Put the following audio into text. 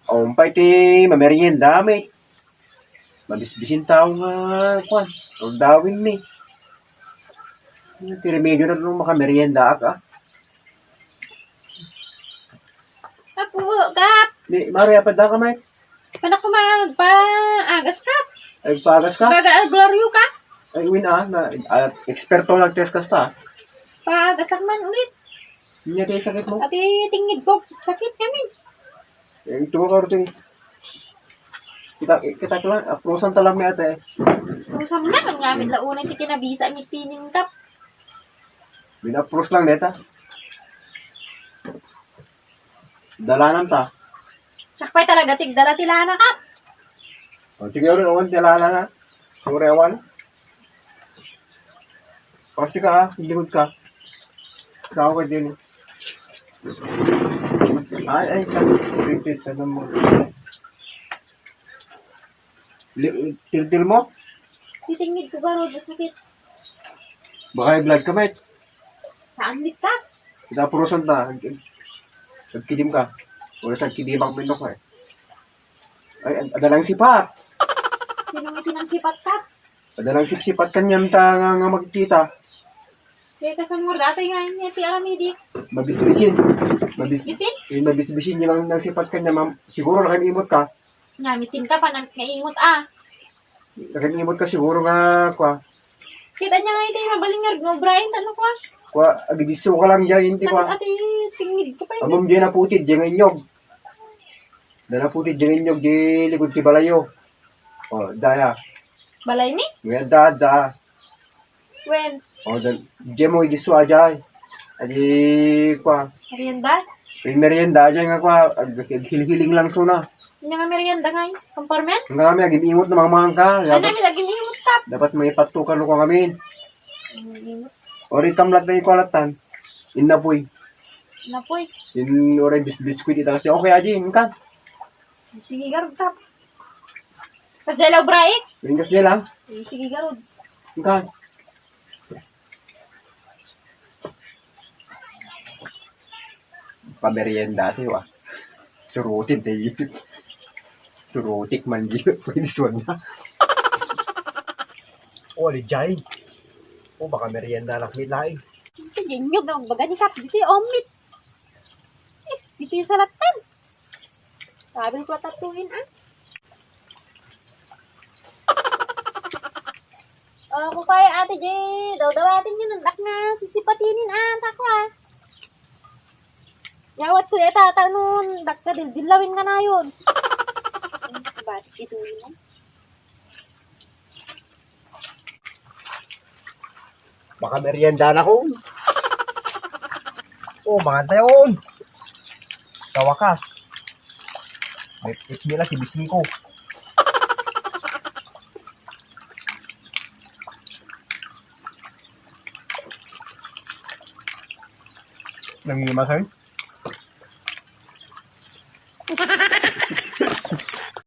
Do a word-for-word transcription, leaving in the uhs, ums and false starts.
Umpay ti mamerienda, met. Mabisbisin tao nga, kuan, urdawin ni. Ti remedio na no makamerienda ka. Apo, Kap. Ni, Maria, pada ka, met. Panak ko magpaagas, Kap. Ay, paagas ka? Baga albularyo ka. Ay, win, ah, na, ah, eksperto nagtest kasta. Paagas ak man ulit. Nia ti sakit mo? Ati tingid ko, sakit kami. Eh, ito ka, Ruting. Kita, kita ko lang, aprosan ta lang mi ate. Aprosan mo na, kanya mi launay ti kinabisa mi tinin, Kap. Binapros lang neta. Dalanan ta. Sakpay talaga, tigdala ti lana, Kap. O, sige, ulit, ulit, ti lana na. Surewan. Pasti ka, ah. Likod ka. Sa ako din. Ay, ay, ka. Repeat, ano mo? Li-, tiltil mo? Titingid ko garod, sakit. Baka high blood ka, met. Saan ka? Kita purusan ta. Nagkidim ka. Wala sa kidim ang minok, eh. Ay, ad-, adalang sipat. Sino nga tinangsipat ka? Adalang sipsipat kanyam ta nga, nga magkita. Kaya kasan mo dati nga niya ti aramidi? Mabisbisin. Mabis-, Bisbisin? Eh, mabisbisin niya lang nang sipat kanya, ma'am. Siguro nakimimot ka. Namitin ka pa, nang naimot, ah. Nakimimot ka siguro nga, kwa. Kita niya nga iti mabalingar nga obrain, ano, kwa? Kwa, agidiso ka lang dyan, inti, kwa. Sakit ati, tingid ko pa yun. Amom dyan naputid, dyan nga inyog. Da naputid, dyan nga inyog, di likod ti balayo. O, daya. Balay mi? Nga da, da. When? O, da, dyan mo, idiso, ajay. Adi, kwa. Merienda? May merienda, ajay nga, kwa. Ag-, aghilhiling lang, suna. Sino nga merienda nga yun? Kumparmen? Nga kami, agimimot na mga ka. Ano, dapat, may agimimot ka? Dapat may patukan ko ngamin. Agimimot. Ori tamlat na ikualatan. Inapoy. Inapoy. In oray bis-, biskuit ita kasi. Okay, aji, inka. Sige, garod ka. Kasi law break. Inka siya lang. Sige, garod. Inka. Pamerienda ti wa. Surutik ti. Surutik man di. Pwede suwan na. O, di jay. O, baka merienda lang ni lain. Ito, dinyog na magbaga ni Kap. Dito yung omelet. Is, dito yung salatan. Sabi ko tatuin, ah. O, kupay, Ate Jay, daw-dawatin yun, ang dak na sisipatinin, ah, tako, ah. Yawat ko, eh, tata, nun, dak na dildillawin nga na yun. Ba't ito yun, ah? Baka merienda na ko. O, mga tayon. Sa wakas. May itmila, kibising ko. Nangimasay?